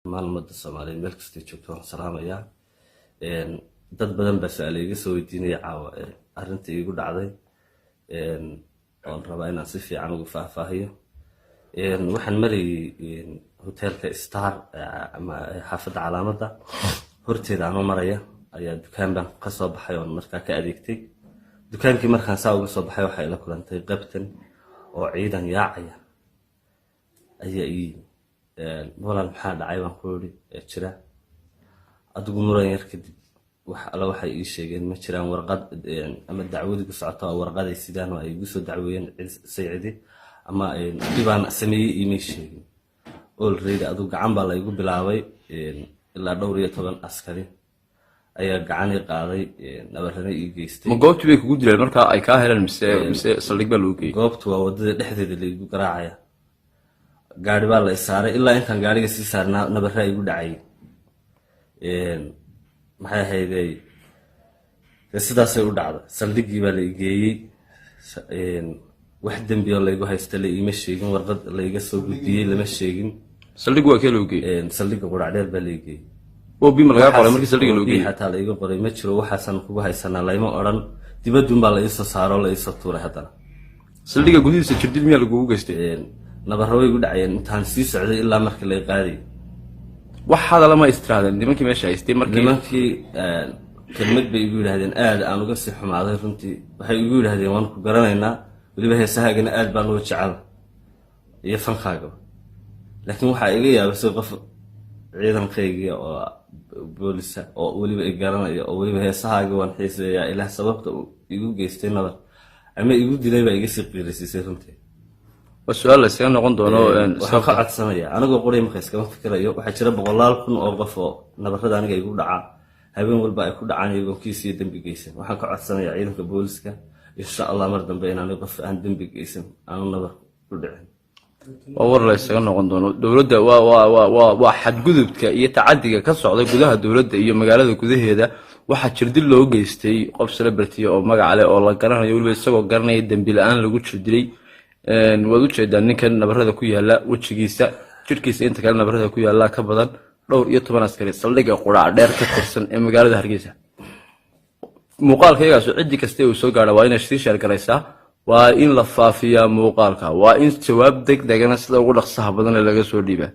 Dhammaan ummadda Soomaaliyeed meel kastay joogto waan salaamayaa. Dad badan baa su-aala iga soo weydiinaya caawa arrinta iigu dhacday, oon rabaa inaan si fiican ugu faahfaahiyo. Waxaan marayay hoteelka Star ama xaafadda Calaamadda horteeda anoo maraya ayaa dukaan baan ka soo baxay oon markaa ka adeegtay dukaankii. Markaan saa uga soo baxay, waxay ila kulantay qabtan oo ciidan yaacaya ayaa ii yimi. "Walaal, maxaa dhacay?" baan ku yidhi. Jira adigu muran yar kadib, wax alla waxay ii sheegeen ma jiraan. Warqad ama dacwadii ku socoto oo warqaday sidaan oo ay igu soo dacweeyeen saycidi ama dhibaan sameeyey iimay sheegin. Already adigu gacan baa laygu bilaabay. Ilaa dhowr iyo toban askari ayaa gacan ii qaaday, nabarana ii geystay. Ma goobtii bay kugu dileen markaa ay kaa heleen, mise saldhig baa lagu geeyey? Goobtu waa wadada dhexdeeda laygu garaacaya. Gaari baa la isaaray. Ilaa intaan gaariga sii saarnaa nabaraa igu dhacay. Maxay ahaydey, dee sidaasay u dhacday. Saldhiggii baa la igeeyey. Wax dembi oo laygu haysta la iima sheegin, warqad layga soo gudbiyey lama sheegin. Saldhig waa kee lagu geeyey? Saldhigga Quracdheer baa la igeeyey. OB ma lagaa qoray markii saldhigga lagu geeyey? Xataa la iga qoray ma jiro. "Waxaasaan kugu haysanaa" layma odhan. Dibadun baa la iisoo saaro, la iisoo tuuray haddana. Saldhigga gudihiisa jirdil miyaa lagugu geystay? Nabarro way igu dhacayeen intaan sii socday ilaa markii lay qaadayay. Wax hadala ma istiraadeen nimankii meesha haystay markii? Nimankii kelmad bay igu yidhahdeen aad aan uga sii xumaaday runtii. Waxay igu yidhahdeen, "Waan ku garanaynaa, weliba heesahaagana aad baan uga jecel iyo fankaagaba." Laakiin waxaa iga yaabasay qof ciidankaygiia oo boolisa oo weliba i garanaya oo weliba heesahaaga waan xiiseeyaa, ilaah sababta uu igu geystay nabar ama igu dilay baa iga sii qiirisiisay runtii. Waa su-aal la iskaga noqon doono. Waxaan ka codsanaya, anigoo qoray marka iskama fikirayo, waxaa jira boqolaal kun oo qof oo nabarada aniga igu dhacaa habeen walba ay ku dhacaan iyagoon kiis iyo dembi geysan. Waxaan ka codsanayaa ciidanka booliska, insha Allah, mar dambe inaanay qof aan dembi geysan aanu nabar ku dhicin. Waa war la isaga noqon doono. Dowladda waa xadgudubka iyo tacadiga ka socda gudaha dowladda iyo magaalada gudaheeda. Waxaa jirdil loo geystay qof celebrity oo magac leh oo la garanayo, weliba isagoo garanaya dembi la-aan lagu jirdilay. Waad ujeedaa ninkan nabarada ku yaala wejigiisa, jirkiisa inta kale nabarada ku yaala ka badan dhowr iyo toban askari, saldhigga Quraac Dheer ka tirsan ee magaalada Hargeysa. Muuqaalka iyagaasu ciddi kasta uu soo gaadha waa inay sii share garaysaa, waa in la faafiyaa muuqaalka, waa in jawaab deg degana sida ugu dhaqsaha badan ee laga soo dhiibaa.